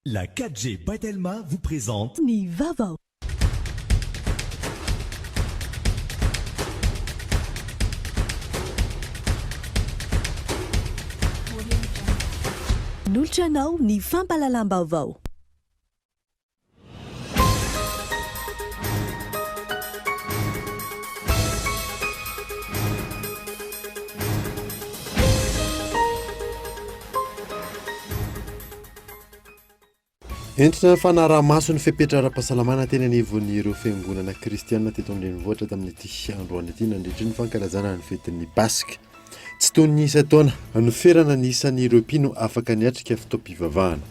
La 4G by Telma vous présente. Ny vaovao. Manolotra anao ny fampahalalam-baovao. Entina fanaraha-maso ny fepetra ara-pahasalamana teny anivon'ireo fiangonana kristiana teto an-drenivohitra tamin'ity androany ity nandritry ny fankalazana ny fetin'ny Paska. Tsy toy ny isan-taona, noferana ny isan'ireo mpino afaka niatrika fotoam-pivavahana.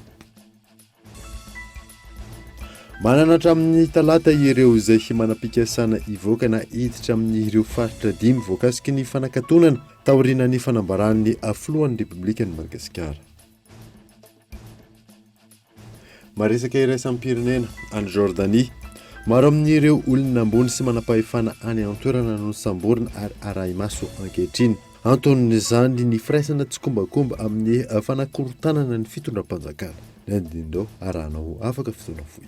Manana hatramin'ny talata ireo izay manam-pikasana hivoaka na hiditra amin'ireo faritra dimy voakasiky ny fanakatonana taorian'ny fanambaran'ny filohan'ny Repoblikan'i Madagasikara. Maresaka iraisam-pirenena any Jordanie. Maro amin'ireo olona ambony sy manam-pahefana any an-toerana no samborina ary arahi-maso ankehitriny. Anton'izany ny firaisana tsikombakomba amin'ny fanakorontanana ny fitondram-panjakana. Ny andinindao arahanao afaka fotoana fohy.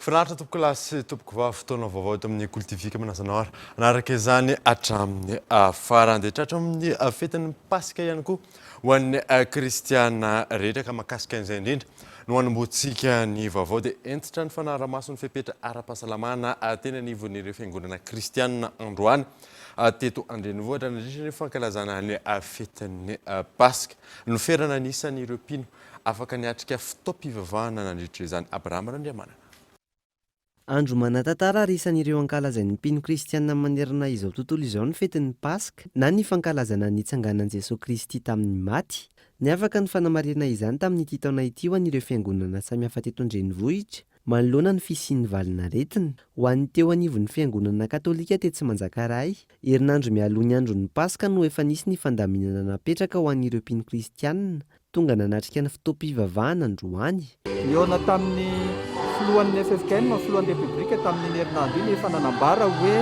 Finaritra tompokolahy sy tompokovavy, fotoana vaovao eto amin'ny Kolo TV ka manasa anao ary hanaraka izany hatramin'ny farany. Dia tratra amin'ny fetin'ny Paska ihany koa ho an'ny kristiana rehetra ka mahakasika an'izay indrindra no hanombohantsika ny vaovao. Dia hentitra ny fanarahamaso ny fepetra ara-pahasalamana teny anivon'ireo fiangonana kristiana androany teto an-drenivohitra nandritra ny fankalazana ny fetin'ny Paska. Noferana ny isan'ireo mpino Afaka niatrika fotoam-pivavahana nandritra izany Abrahama Randriamanana. Andro manan-tantara ary isan'ireo ankalazain'ny mpino kristiana manerana izao tontolo izao ny fetin'ny Paska, na ny fankalazana ny nitsanganan'i Jesoa Kristy tamin'ny maty. Niavaka ny fanamarihana izany tamin'ity taona ity ho an'ireo fiangonana samihafa teto an-drenivohitra, manoloana ny fisian'ny valin'aretina. Ho an'ny teo anivon'ny fiangonana katolika tetsy Manjakaray, herinandro mialoha ny andron'ny Paska no efa nisy ny fandaminana napetraka ho an'ireo mpino kristiana, Tonga nanatrika ny fotoam-pivavahana androany. Nihaona tamin'ny filohan'ny ffkm ny filohan'ny Repoblika tamin'iny herinandro iny efa nanambara hoe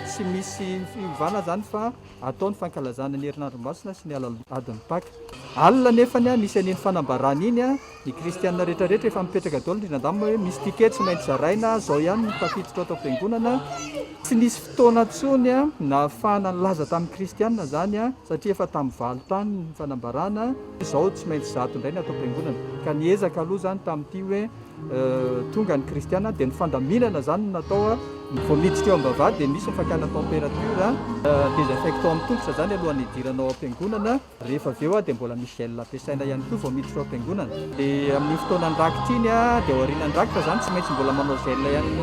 tsy misy fiovana izany fa atao ny fankalazana ny herinandro masina sy ny alahadin'ny Paka. Alina nefany nisy an'iny fanambarana iny, ny kristianina rehetra rehetra efa mipetraka daholo indrindra angamba hoe misy ticket tsy maintsy zaraina, izao ihany no tafiditra ato am-piangonana. Tsy nisy fotoana intsony nahafahana nilaza tamin'ny kristiana izany satria efa tamin'ny valo tany ny fanambarana, izao tsy maintsy zato indray ny ato am-piangonana. Ka niezaka aloha izany tamin'ity hoe tonga ny kristiana dia ny fandaminana izany no natao, vao miditra eo am-bavahady dia misy ny fakana température, désinfectant amin'ny tongotra izany alohan'ny hidirana ao am-piangonana. Rehefa avy eo dia mbola misy gel ampiasaina ihany koa vao miditra ao am-piangonana. Dia amin'iny fotoanan'ny rakitra iny dia aorianan'ny rakitra izany tsy maintsy mbola manao gel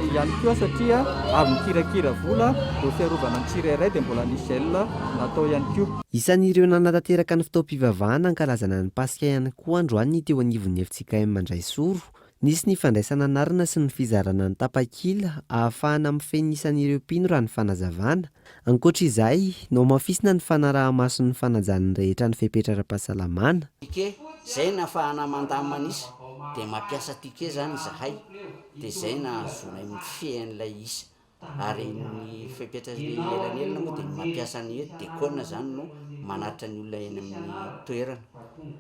ihany koa satria avy nikirakira vola ho fiarovana ny tsirairay dia mbola nisy gel natao ihany koa. Isan'ireo nanatanteraka ny fotoam-pivavahana hankalazana ny Paska ihany koa androany ny teo anivon'ny fjkm Andraisoro. Nisy ny fandraisana anarana sy ny fizarana ny tapakila ahafahana mifehy ny isan'ireo mpino raha ny fanazavana. Ankoatra izay, nohamafisina ny fanaraha-maso ny fanajan'ny rehetra ny fepetra ara-pahasalamana. Ticket, zay nahafahana mandamina isa dia mampiasa ticket zany izahay dia zay nahazoanay mifehy an'ilay isa ary ny fepetra le elanelana moa dia mampiasa ny hoe decona zany no manatitra ny olona eny amin'ny toerana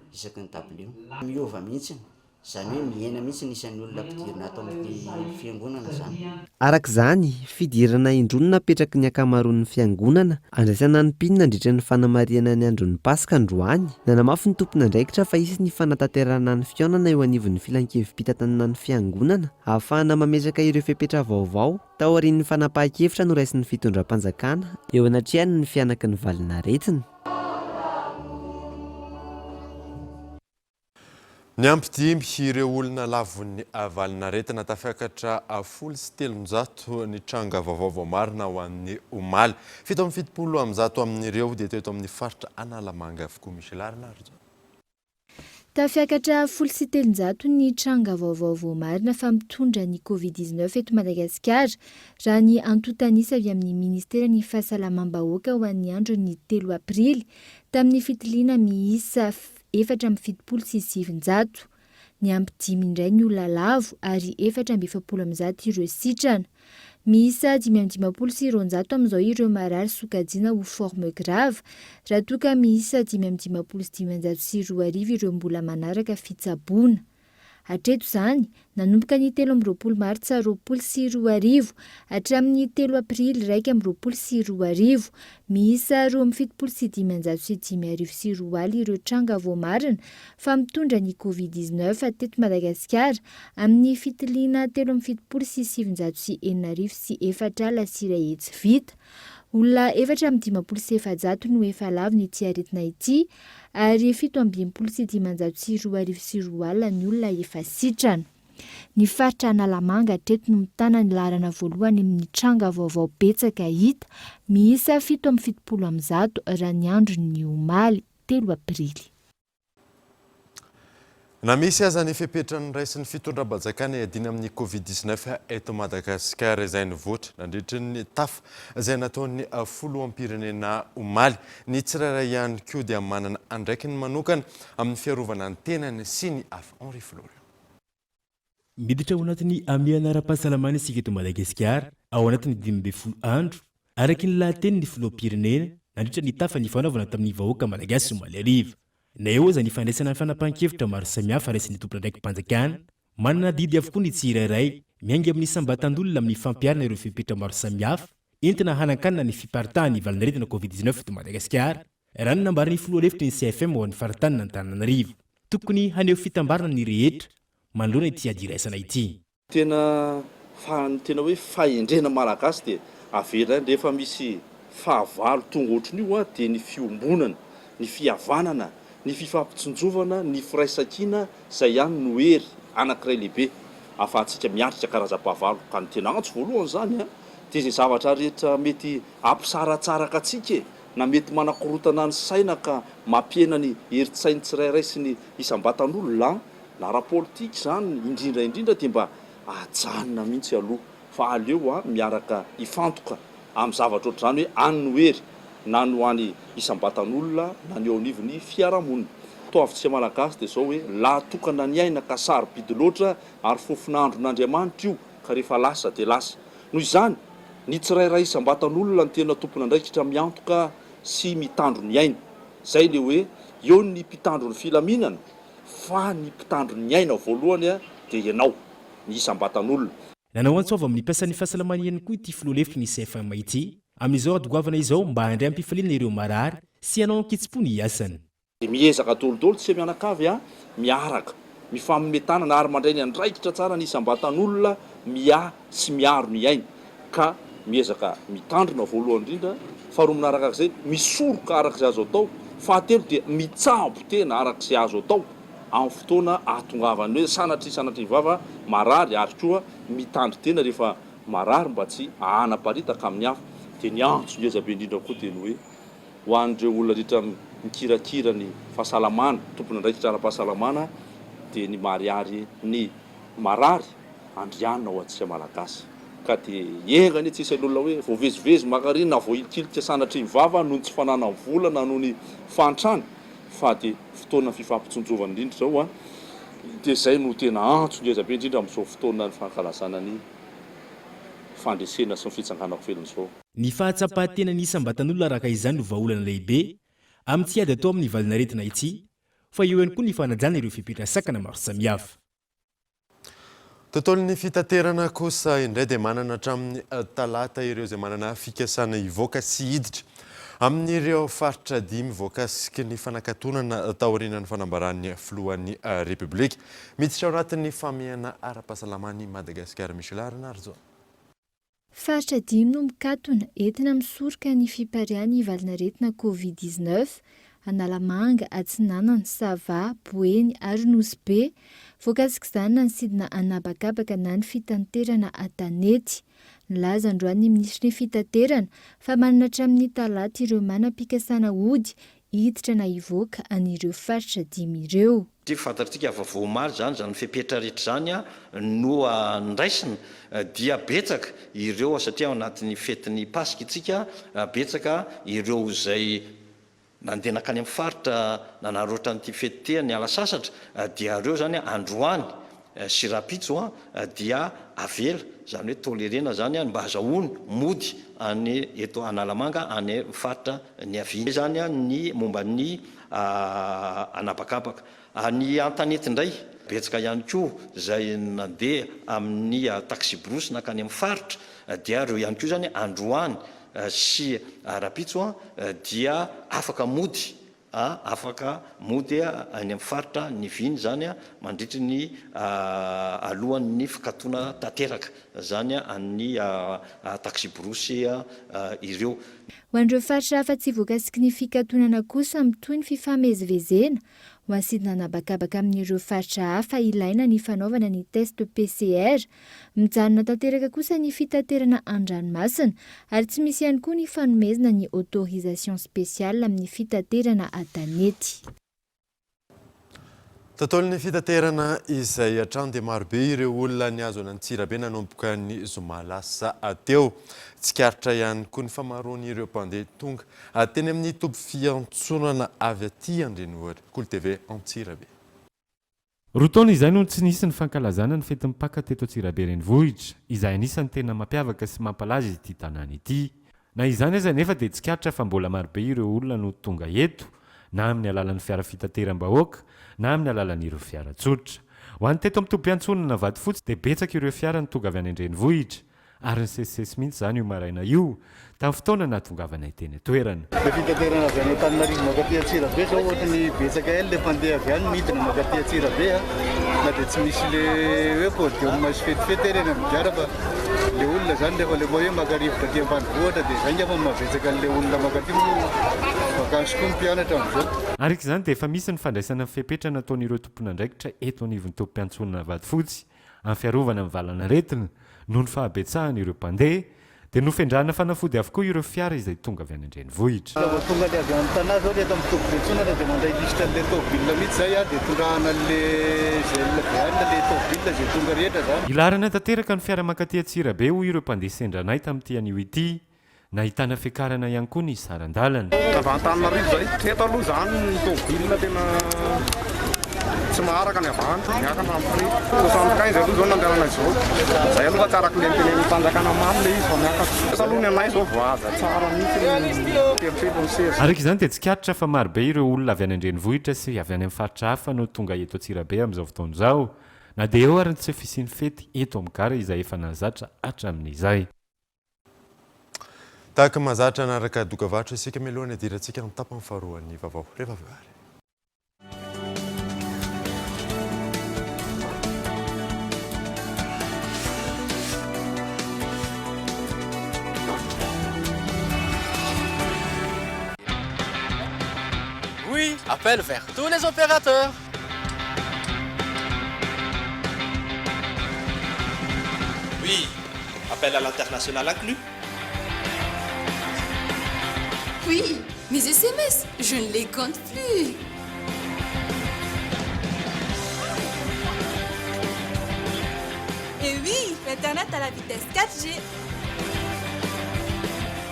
isaky ny dabilio. Miova mihitsy Izany hoe mihena mihitsy ny isan'ny olona ampidirina ato amin'ny fiangonana izany. Araka izany, fidirana indroa no napetraky ny ankamaroan'ny fiangonana andraisana ny mpino nandritra ny fanamarihana ny andron'ny Paska androany. Nanamafy ny tompon'andraikitra fa hisy ny fanatanterahana ny fihaonana eo anivon'ny filankevi-pitantanana ny fiangonana ahafahana mametraka ireo fepetra vaovao taorian'ny fanapahan-kevitra noraisin'ny fitondram-panjakana eo anatrehan'ny fihanaky ny valin'aretina. Niampy dimy ireo olona lavon'ny valin'aretina. Tafiakatra 310 ny tranga vaovao voamarina ho an'ny omaly. 177 amin'ireo dia teto amin'ny faritra Analamanga avokoa. Michel Arnardo. Tafiakatra 310 ny tranga vaovao voamarina fa mitondra ny Covid 19 eto Madagasikara, raha ny antontan'isa avy amin'ny ministeran'ny Fahasalamam-bahoaka ho an'ny andron'ny telo aprily, tamin'ny fitiliana miisa 974. Niampy dimy indray ny olona lavo ary 144 ireo sitrana. Miisa 255 amin'izao ireo marary sokajiana ho forme grave, raha toa ka miisa 255 ireo mbola manaraka fitsaboana. Hatreto izany, nanomboka ny 23 martsa 2020 hatramin'ny 3 aprily 2021, miisa 272 200 ireo tranga voamarina fa mitondra ny Covid 19 teto Madagasikara amin'ny fitiliana 173 106 104 vita. Olona 454 no efa lavon'ity aretina ity ary 267 262 ny olona efa sitrana. Ny faritra Analamanga hatreto no mitana ny laharana voalohany amin'ny tranga vaovao betsaka hita, miisa 177 raha ny andron'ny omaly 3 aprily. Na misy aza ny fepetra noraisin'ny fitondram-panjakana iadiana amin'ny Covid 19 eto Madagasikara izay nivoatra nandritry ny tafa izay nataon'ny filoham-pirenena omaly, ny tsirairay ihany koa dia manana andraikiny manokana amin'ny fiarovana ny tenany sy ny hafa. Henri Florian. Miditra ao anatin'ny hamehana ara-pahasalamana isika eto Madagasikara ao anatin'ny 15 andro, araka ny lahatenin'ny filoham-pirenena nandritra ny tafa nifanaovana tamin'ny vahoaka malagasy omaly hariva. Na eo aza ny fandraisana ny fanapahan-kevitra maro samihafa raisin'ny tompon'andraiki-panjakana, manana adidy avokoa ny tsirairay, miainga amin'ny isam-batan'olona amin'ny fampiharana ireo fepetra maro samihafa entina hanankanana ny fiparitahan'ny valanaretina Covid 19 eto Madagasikara, raha ny nambaran'ny filoha lefitry ny CFM ho an'ny faritanin'Antananarivo. Tokony haneho fitambarana ny rehetra manoloana ity ady iraisana ity. Tena fa ny tena hoe fahendrena malagasy dia averina ihany rehefa misy fahavalo tonga ohatrin'io an dia ny fiombonana, ny fihavanana, ny fifampitsinjovana, ny firaisankina izay ihany no hery anankiray lehibe ahafahantsika miatrika karazam-pahavalo ka ny tena antso voalohany izany an dia izay zavatra rehetra mety hampisaratsaraka antsika e na mety manakorontana ny saina ka mampihena ny herin-tsain'ny tsirairay sy ny isam-batan'olona Na ara-politika izany indrindra indrindra dia mba ajanona mihitsy aloha fa aleo a miaraka hifantoka amin'ny zavatra ohatr'izany hoe any no hery na ny ho any isam-batan'olona na ny eo anivon'ny fiarahamonina. Toavintsika Malagasy dia izao hoe lahy tokana ny aina ka sarobidy loatra ary fofon'andron'Andriamanitra io ka rehefa lasa dia lasa. Noho izany, ny tsirairay isam-batan'olona no tena tompon'andraikitra miantoka sy mitandro ny aina. Izay ilay hoe eo ny mpitandro ny filaminana Fa ny mpitandro ny aina voalohany dia ianao, ny isam-batan'olona. Nanao antso avo amin'ny mpiasan'ny fahasalamana ihany koa ity filoha lefitry ny CFM ity, amin'izao ady goavana izao mba handray am-pifaliana ireo marary sy hanao an-kitsim-po ny asany. Dia miezaka dolidoly tsika mianakavy a, miaraka, mifanome tanana ary mandray ny andraikitra tsara ny isam-batan'olona miahy sy miaro ny ainy ka miezaka mitandrina voalohany indrindra, faharoa manaraka izay misoroka araka izay azo atao, fahatelo dia mitsabo tena araka izay azo atao amin'ny fotoana ahatongavan'ny hoe sanatria sanatria vava marary ary koa mitandrin-tena rehefa marary mba tsy hanaparitaka amin'ny hafa, dia ny antso ngeza be indrindra koa dia ny hoe ho an'ireo olona rehetra mikirakira ny fahasalamana, tompon'andraikitra ara-pahasalamana dia ny maharihary ny marary andrianina ho antsika Malagasy. Ka dia enga anie tsy hisy olona hoe voavezivezy maka ary na voahilikilika sanatria ny vava noho ny tsy fananany vola na noho ny fahantrany fa dia fotoana fifampitsinjovana indrindra izao an! Dia izay no tena antso ngeza be indrindra amin'izao fotoana ny fankalazana ny fandresena sy ny fitsanganako velona izao. Ny fahatsapan-tenan'ny isam-batan'olona araka izany no vahaolana lehibe amin'ity ady atao amin'ny valanaretina ity fa eo ihany koa ny fanajana ireo fepetra sakana maro samihafa. Tontolon'ny fitaterana kosa indray dia manana hatramin'ny talata ireo izay manana fikasana hivoaka sy hiditra amin'ireo faritra dimy voakasiky ny fanakatonana taorian'ny fanambaran'ny filohan'ny Repoblika. Miditra ao anatin'ny fahamehana ara-pahasalaman'i Madagasikara Michel Rainarijaona. Faritra dimy no mikatona, entina misoroka ny fipariahan'ny valanaretina Covid 19, Analamanga, Atsinanana, Sava, Boeny ary Nosy Be. Voakasik'izany na ny sidina an'habakabaka na ny fitanterana an-tanety. Nilaza androany ny minisitry ny fitaterana fa manana hatramin'ny talata ireo manam-pikasana hody hiditra na hivoaka an'ireo faritra dimy ireo. Satria fantatsika fa vao omaly izany, izany fepetra rehetra izany no nraisina dia betsaka ireo, satria ao anatin'ny fetin'ny Paska isika, betsaka ireo izay. Nandeha nankany amin'ny faritra nanararaotra an'ity fety ity niala sasatra dia ireo izany androany sy rahampitso dia avela, izany hoe tolerena izany mba azahoany mody any eto Analamanga any faritra niaviany. Izay izany ny momba ny an'habakabaka. Any an-tanety indray, betsaka ihany koa izay nandeha amin'ny taxi-brousse nankany amin'ny faritra dia ireo ihany koa izany androany sy rahampitso dia afaka mody afaka mody any amin'ny faritra niviany izany mandritry ny alohan'ny fikatona tanteraka izany an'ny taxi-brousse ireo. Ho an'ireo faritra hafa tsy voakasiky ny fikatonana kosa mitohy ny fifamezivezena ho an'ny sidina an'habakabaka amin'ireo faritra hafa ilaina ny fanaovana ny test PCR. Mijanona tanteraka kosa ny fitaterana an-dranomasina ary tsy misy ihany koa ny fanomezana ny autorisation spéciale amin'ny fitaterana an-tanety. Tontolon'ny fitaterana izay hatrany dia marobe ireo olona nihazo an'Antsirabe nanomboka ny zoma lasa teo. Tsikaritra ihany koa ny famaroan'ireo mpandeha tonga teny amin'ny toby fiantsonana avy aty an-drenivohitra. Kolo TV Antsirabe. Roa taona izay no tsy nisy ny fankalazana ny fetin'ny Paka teto Antsirabe renivohitra, izay anisan'ny tena mampiavaka sy mampalaza ity tanàna ity. Na izany aza anefa dia tsikaritra fa mbola marobe ireo olona no tonga eto, na amin'ny alalan'ny fiara fitateram-bahoaka, na amin'ny alalan'ireo fiara tsotra. Ho an'ny teto amin'ny tobim-piantsonana Vatofotsy dia betsaka ireo fiara no tonga avy any an-drenivohitra, ary nisesisesy mihitsy izany io maraina io, tamin'ny fotoana nahatongavanay teny an-toerana. Ilay fitaterana avy any Antananarivo mankaty Antsirabe izao ohatry ny betsaka ela ilay mpandeha avy any midina mankaty Antsirabe a, na dia tsy misy le hoe podium sy fetifety ary eny amin'ny gara fa le olona izany rehefa le hoe maka rivotra aty ambanivohitra dia izay angamba no mahabetsaka an'ilay olona mankaty moa vakansy koa ny mpianatra amin'izao. Araka izany dia efa misy ny fandraisana fepetra nataon'ireo tompon'andraikitra eto anivon'ny tobim-piantsonana Vatofotsy amin'ny fiarovana amin'ny valan'aretina noho ny fahabetsahan'ireo mpandeha, dia nofendrahana fanafody avokoa ireo fiara izay tonga avy any an-drenivohitra. Raha vao tonga le avy any Tana zao le eto amin'ny tobim-piantsonana dia mandray lisitra an'le tôbila mihitsy zay dia tondrahana an'le gel be any le tôbila zay tonga rehetra zany. Ilaharana tanteraka ny fiara mankaty Antsirabe hoy ireo mpandeha sendra anay tamin'ity anio ity. Nahitana fiakarana ihany koa ny saran-dalana. Avy Antananarivo zay. Eto aloha zany ny tômôbila tena tsy maharaka ny avy any, miakatra ny prix. 75 aloha zao nandehanana izao. Zay aloha fa tsy araka le notenenin'ny fanjakana omaly le izy fa miakatra. Eto aloha ny anay zao voahaja tsara mihitsy ny telopolo ny seza. Araka izany dia tsikaritra fa marobe ireo olona avy any an-drenivohitra sy avy any amin'ny faritra hafa no tonga eto Antsirabe amin'izao fotoana izao, na dia eo ary ny tsy fisian'ny fety eto amin'ny gara izay efa nahazatra hatramin'izay. Tahaka ny mahazatra hanaraka dokavarotra isika mialohan'ny hidirantsika amin'ny tapany faharoan'ny vaovao. Rehefa avy eo ary. Oui, appel vers tous les opérateurs. Oui, appel à l'international inclus. Oui, mes SMS, je ne les compte plus. Et oui, l'internet à la vitesse 4G.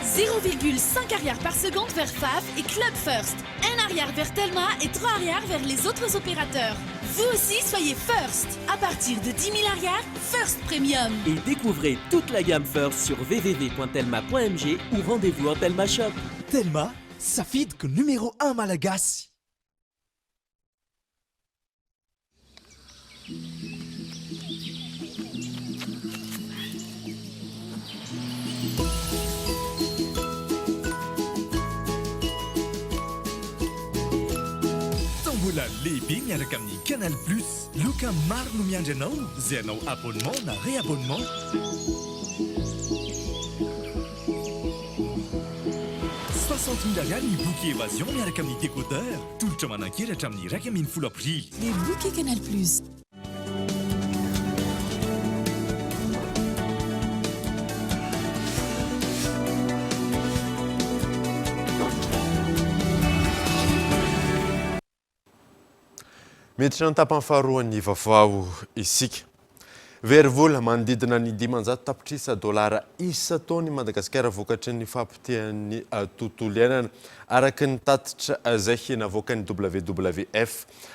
0,5 arrière par seconde vers FAF et Club First. Un arrière vers Telma et 3 arrières vers les autres opérateurs. Vous aussi, soyez First. À partir de 10 000 arrières, First Premium. Et découvrez toute la gamme First sur www.telma.mg ou rendez-vous en Telma Shop. Telma, safidiko numéro 1 malagasy. Tombola lehibe miaraka amin'ny Canal Plus. Loka maro no miandry anao izay hanao abonnement na réabonnement. 60 000 ariary ny bouquet évasion miaraka amin'ny décodeur. Tolotra manan-kery hatramin'ny 11 aprily. Les bouquets Canal Plus. Miditra ny tapany faharoan'ny vaovao isika. Very vola manodidina ny 500 tapitrisa dolara isan-taona i Madagasikara vokatry ny fahapotehan'ny tontolo iainana, araka ny tatitra izay navoakan'ny WWF.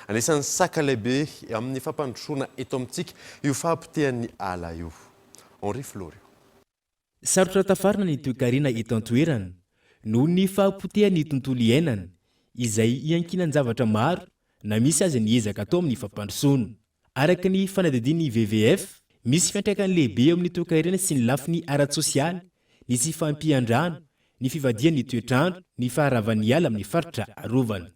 Anisan'ny saka lehibe amin'ny fampandrosoana eto amintsika io fahapotehan'ny ala io. Henri Florio. Sarotra tafarina ny toekarena eto an-toerana noho ny fahapotehan'ny tontolo iainana, izay iankinan-javatra maro na misy aza ny ezaka atao amin'ny fampandrosoana. Araka ny fanadihadian'ny WWF, misy fiantraikany lehibe eo amin'ny toekarena sy ny lafiny ara-tsosialy ny tsy fahampian-drano, ny fivadihan'ny toetr'andro, ny faharavan'ny ala amin'ny faritra arovana.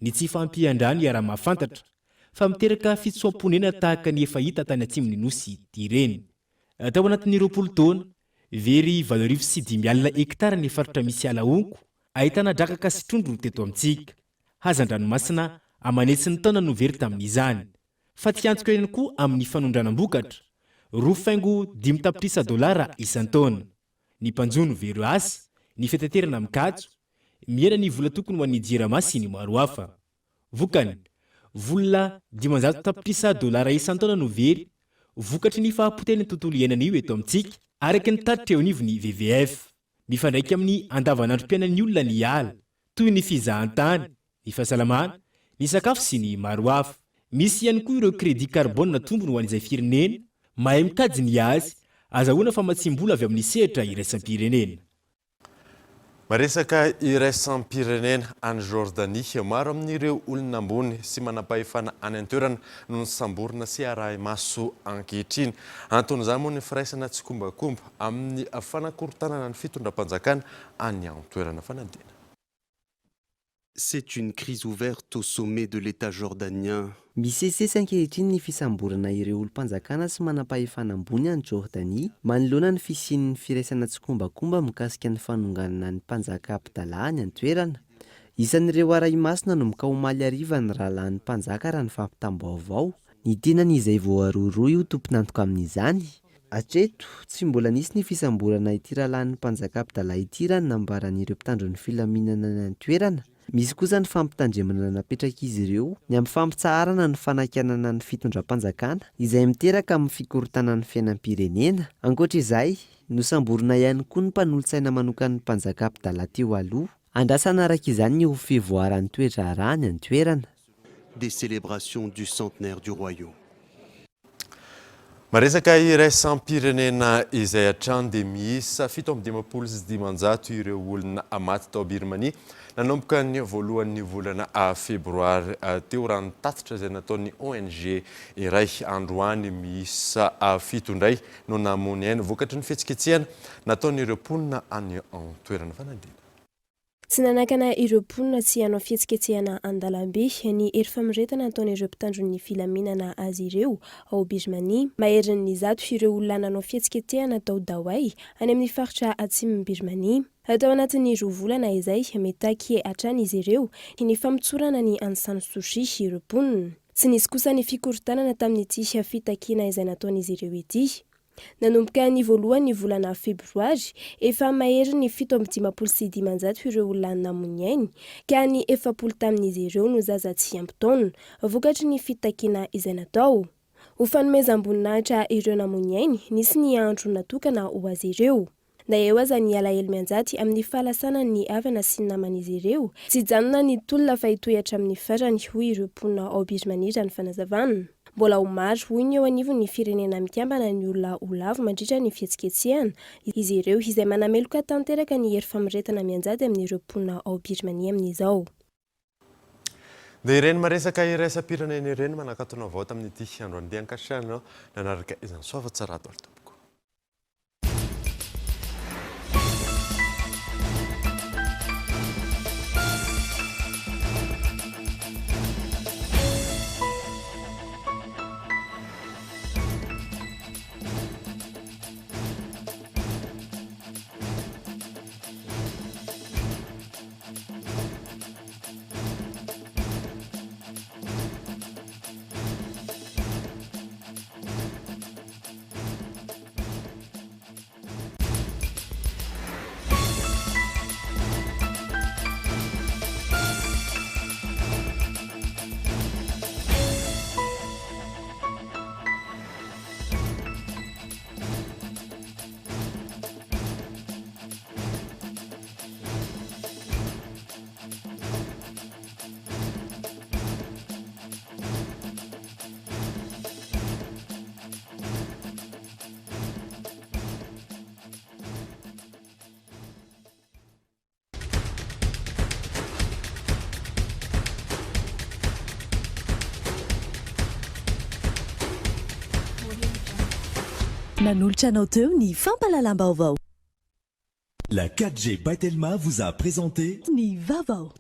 Ny tsy fahampian-drano iaraha-mahafantatra fa miteraka fitsoam-ponenana tahaka ny efa hita tany atsimon'ny Nosy ireny. Tao anatin'ny 20 taona, very 58 hekitara ny faritra misy ala honko ahitana drakaka sy trondro teto amintsika. Hazan-dranomasina aman'hetsiny taona no very tamin'izany. Fatiantoka ihany koa amin'ny fanondranam-bokatra, roa faingo dimy tapitrisa dolara isan-taona. Ny mpanjono very asa, ny fitaterana mikatso, mihena ny vola tokony ho an'ny Jirama sy ny maro hafa. Vokany, vola 500 tapitrisa dolara isan-taona no very vokatry ny fahapotehan'ny tontolo iainana io eto amintsika, araka ny tatitra eo anivon'ny WWF. Mifandraika amin'ny andavanandrom-piainan'ny olona ny ala, toy ny fizahantany, ny fahasalamana, ny sakafo sy ny maro hafa. Misy ihany koa ireo crédit carbone tombony ho an'izay firenena mahay mikajy ny azy, azahoana famatsiam-bola avy amin'ny sehatra iraisam-pirenena. Maresaka iraisam-pirenena any Jordanie, maro amin'ireo olona ambony sy manampahefana any an-toerana no nosamborina sy arahi-maso ankehitriny. Anton'izany moa ny firaisana tsikombakomba amin'ny fanakorontanana ny fitondram-panjakana any an-toerana. Fanadihana. C'est une crise ouverte au sommet de l'État jordanien. Misesisesy ankehitriny ny fisamborana ireo olom-panjakana sy manampahefana ambony any Jordania manoloana ny fisian'ny firaisana tsikombakomba mikasika ny fanonganana ny mpanjaka Abdallah any an-toerana. Isan'ireo arahi-maso nanomboka omaly hariva ny rahalahin'ny mpanjaka raha ny fampitam-baovao. Ny tenany izay voarohirohy ho tompon'antoka amin'izany. Hatreto, tsy mbola nisy ny fisamborana ity rahalahin'ny mpanjaka Abdallah ity raha ny nambaran'ireo mpitandro ny filaminana any an-toerana. Misy kosa ny fampitandremana napetrak'izy ireo ny amin'ny fampitsaharana ny fanakianana ny fitondram-panjakana izay miteraka amin'ny fikorontanan'ny fiainam-pirenena. Ankoatra izay, nosamborina ihany koa ny mpanolotsaina manokan'ny mpanjaka Abdallah teo aloha. Andrasana araka izany ny ho fivoaran'ny toe-draharaha any an-toerana. Des célébrations du centenaire du royaume. Maresaka iraisam-pirenena izay hatrany dia miisa 557 ireo olona maty tao Birmanie nanomboka ny voalohan'ny volana febroary teo raha ny tatitra izay nataon'ny ONG iray. Androany miisa fito indray no namoy aina vokatry ny fihetsiketsehana nataon'ireo mponina any an-toerana. Fanadihana. Tsy nanakana ireo mponina tsy hanao fihetsiketsehana an-dalambe ny hery famoretana ataon'ireo mpitandro ny filaminana azy ireo ao Birmania. Maherin'ny 100 ireo olona nanao fihetsiketsehana tao Dawei, any amin'ny faritra atsimon'i Birmania. Tao anatin'ny roa volana izay, mitaky hatrany izy ireo ny famotsorana an'i Aung San Suu Kyi ireo mponina. Tsy nisy kosa ny fikorontanana tamin'ity fitakiana izay nataon'izy ireo ity. Nanomboka ny voalohan'ny volana febroary, efa maherin'ny 557 ireo olona namoy ny ainy, ka ny 40 tamin'izy ireo no zaza tsy ampy taona, vokatry ny fitakiana izay natao. Ho fanomezam-boninahitra ireo namoy ny ainy, nisy ny andro natokana ho azy ireo. Na eo aza ny alahelo mianjady amin'ny fahalasanan'ny havana sy ny naman'izy ireo, tsy hijanona ny tolona fa hitohy hatramin'ny farany, hoy ireo mponina ao Birmanie raha ny fanazavana. Mbola ho maro, hoy ny eo anivon'ny Firenena Mikambana ny olona ho lavo mandritra ny fihetsiketsehana, izy ireo izay manameloka tanteraka ny hery famoretana mianjady amin'ireo mponina ao Birmanie amin'izao. Dia ireny maresaka iraisam-pirenena ireny manakatona vao tamin'ity androany ity ankasitrahana nanaraka izany soava tsara daholo tompoko. Nanolotra anao teo ny fampahalalam-baovao. La 4G by Telma vous a présenté Ny vaovao.